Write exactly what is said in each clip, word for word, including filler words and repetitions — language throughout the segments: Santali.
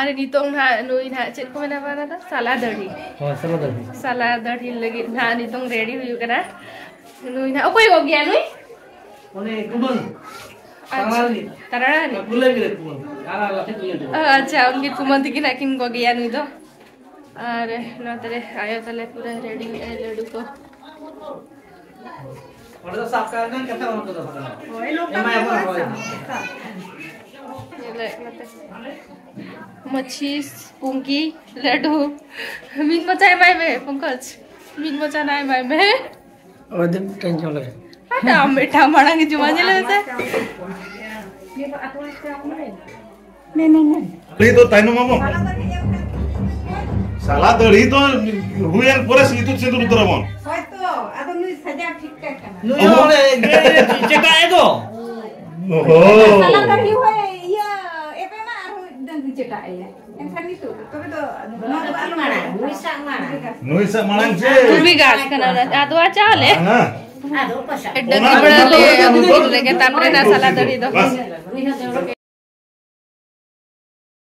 ᱟᱨ ᱱᱤᱛᱚᱝ ᱱᱟᱦᱟᱜ ᱱᱩᱭ ᱱᱟᱦᱟᱜ ᱪᱮᱫ ᱠᱚ ᱢᱮᱱᱟ ᱵᱟᱝ ᱫᱚ? ᱥᱟᱞᱟ ᱫᱟᱹᱲᱦᱤ᱾ ᱦᱳᱭ, ᱥᱟᱞᱟ ᱫᱟᱹᱲᱦᱤ᱾ ᱥᱟᱞᱟ ᱫᱟᱹᱲᱦᱤ ᱞᱟᱹᱜᱤᱫ ᱱᱟᱦᱟᱜ ᱱᱤᱛᱚᱝ ᱨᱮᱰᱤ ᱦᱩᱭᱩᱜ ᱠᱟᱱᱟ᱾ ᱱᱩᱭ ᱱᱟᱦᱟᱜ ᱚᱠᱚᱭ ᱜᱚᱜ ᱜᱮᱭᱟ ᱱᱩᱭ? ᱩᱱᱤ ᱠᱩᱢᱟᱹᱝ᱾ ᱟᱪᱪᱷᱟ᱾ ᱛᱟᱨᱟᱲᱟ ᱨᱤᱱᱤᱡ᱾ ᱛᱟᱨᱟᱲᱟ ᱨᱤᱱᱤᱡ᱾ ᱠᱩᱞᱟᱹᱭ ᱜᱤᱫᱽᱨᱟᱹ ᱠᱩᱢᱟᱹᱝ᱾ ᱟᱨ ᱟᱞᱮ ᱴᱷᱮᱱ ᱠᱩᱞᱟᱹᱭ ᱜᱤᱫᱽᱨᱟᱹ᱾ ᱚ, ᱟᱪᱪᱷᱟ, ᱩᱱᱠᱤᱱ ᱠᱩᱢᱟᱹᱝ ᱛᱟᱹᱠᱤᱱ ᱦᱟᱸᱜ ᱠᱤᱱ ᱜᱚᱜᱮᱭᱟ ᱱᱩᱭ ᱫᱚ᱾ ᱟᱨ ᱱᱚᱛᱮ ᱨᱮ ᱟᱭᱳ ᱛᱟᱞᱮ ᱯᱩᱨᱟᱹ ᱨᱮᱰᱤ ᱮᱫᱟᱭ ᱞᱟᱹᱰᱩ ᱠᱚ᱾ ᱚᱸᱰᱮ ᱫᱚ ᱥᱟᱵ ᱠᱟᱜ ᱢᱮ, ᱠᱟᱛᱷᱟ ᱵᱟᱝ ᱠᱚ ᱫᱚᱦᱚ ᱠᱟᱜᱼᱟ᱾ ᱦᱳᱭ, ᱱᱚᱝᱠᱟ ᱮᱢᱟᱭ ᱜᱮ ᱟᱵᱚᱱ ᱦᱳᱭ᱾ ᱥᱟᱵ ᱠᱟᱜ᱾ ᱧᱮᱞᱮ ᱱᱚᱛᱮ᱾ ᱢᱟᱹᱪᱷᱤᱥ, ᱯᱩᱝᱠᱤ, ᱞᱟᱹᱰᱩ᱾ ᱢᱤᱫ ᱢᱚᱪᱟ ᱮᱢᱟᱭ ᱢᱮ, ᱯᱚᱝᱠᱚᱡᱽ᱾ ᱢᱤᱫ ᱢᱚᱪᱟ ᱱᱟ ᱮᱢᱟᱭ ᱢᱮ᱾ ᱟᱫᱚ ᱢᱤᱫᱴᱟᱝ ᱡᱚᱢ ᱞᱮᱜᱮ᱾ ᱟᱫᱚ ᱟᱢ ᱢᱤᱫᱴᱟᱝ ᱢᱟᱲᱟᱝ ᱡᱚᱢᱟ, ᱧᱮᱞ ᱢᱮᱥᱮ᱾ ᱱᱮ, ᱱᱮ, ᱱᱮ᱾ ᱫᱟᱹᱲᱦᱤ ᱫᱚ ᱛᱟᱭᱱᱚᱢ ᱟᱵᱚᱱ᱾ ᱥᱟᱞᱟ ᱫᱟᱹᱲᱦᱤ ᱫᱚ ᱦᱩᱭᱮᱱ ᱯᱚᱨᱮ ᱤᱛᱩᱫ ᱥᱤᱸᱫᱩᱨ ᱩᱛᱟᱹᱨ ᱟᱵᱚᱱ᱾ ᱦᱳᱭ ᱛᱚ, ᱟᱫᱚ ᱱᱩᱭ ᱥᱟᱡᱟᱣ ᱴᱷᱤᱠ ᱠᱟᱭ ᱠᱟᱱᱟ᱾ ᱱᱩᱭ ᱦᱚᱸ ᱚᱸᱰᱮ ᱜᱮ ᱪᱮᱴᱟᱜ ᱮ ᱫᱚ᱾ ᱳᱦᱳ᱾ ᱥᱟᱞᱟ ᱫᱟᱹᱲᱦᱤ ᱦᱚᱸᱭ ᱤᱭᱟᱹ ᱮᱯᱮᱢᱟ, ᱟᱨᱦᱚᱸ ᱰᱟᱹᱝᱨᱤ ᱪᱮᱴᱟᱜ ᱮᱭᱟ᱾ ᱮᱱᱠᱷᱟᱱ ᱱᱤᱛᱚᱜ ᱫᱚ, ᱛᱚᱵᱮ ᱫᱚ ᱱᱚᱣᱟ ᱫᱚ ᱟᱞᱚ ᱢᱟᱲᱟᱝ, ᱱᱩᱭ ᱥᱟᱜ ᱢᱟᱲᱟᱝ᱾ ᱱᱩᱭ ᱥᱟᱜ ᱢᱟᱲᱟᱝ ᱪᱮ? ᱠᱩᱵᱤ ᱜᱷᱟᱥ ᱠᱟᱱᱟ ᱚᱱᱟ, ᱟᱫᱣᱟ ᱪᱟᱣᱞᱮ᱾ ᱦᱮᱸ᱾ ᱟᱫᱚ ᱚᱠᱟ ᱥᱟᱜ? ᱰᱟᱹᱝᱨᱤ ᱚᱱᱟ ᱵᱮᱲᱟ ᱞᱮ ᱚᱱᱟ ᱫᱚ ᱨᱮᱜᱮ, ᱛᱟᱨᱯᱚᱨᱮ ᱱᱟ ᱥᱟᱞᱟ ᱫᱟᱹᱲᱦᱤ ᱫᱚ᱾ ᱵᱟᱥ᱾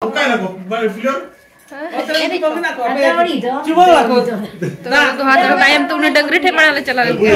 ᱚᱠᱟᱭ ᱱᱟᱠᱚ? ᱵᱟᱭ ᱯᱞᱮᱭᱟᱨ? ᱦᱮᱸ? ᱟᱫᱚ ᱩᱱᱤ ᱫᱚ᱾ ᱪᱩᱵᱟᱹ ᱵᱟᱠᱚ᱾ ᱛᱚ, ᱫᱚ ᱦᱟᱛᱟᱣ ᱛᱟᱭᱚᱢ ᱛᱮ ᱩᱱᱤ ᱰᱟᱹᱝᱨᱤ ᱴᱷᱮᱱ ᱢᱟᱲᱟᱝ ᱞᱮ ᱪᱟᱞᱟᱣ ᱞᱮᱱ ᱜᱮ᱾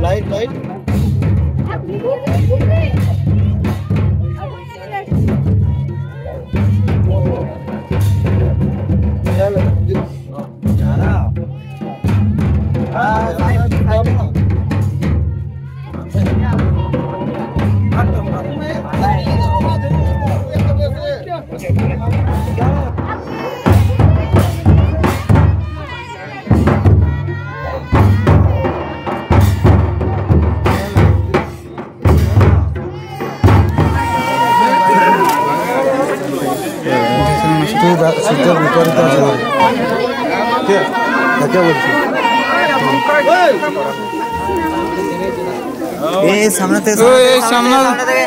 Light, light. এই সামনে থেকে, এই সামনে। সামনে থেকে।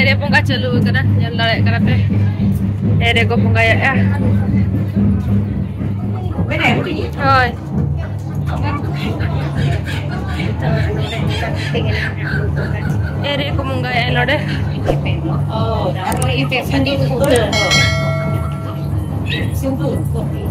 ᱮᱨᱮ ᱵᱚᱸᱜᱟ ᱪᱟᱹᱞᱩ ᱟᱠᱟᱱᱟ, ᱧᱮᱞ ᱫᱟᱲᱮᱭᱟᱜ ᱠᱟᱱᱟ ᱯᱮ᱾ ᱮᱨᱮ ᱠᱚ ᱵᱚᱸᱜᱟᱭᱮᱫᱼᱟ᱾ ᱦᱳᱭ᱾ ᱮᱨᱮ ᱠᱚ ᱵᱚᱸᱜᱟᱭᱮᱫᱼᱟ ᱱᱚᱰᱮ᱾ Tunggu, kopi.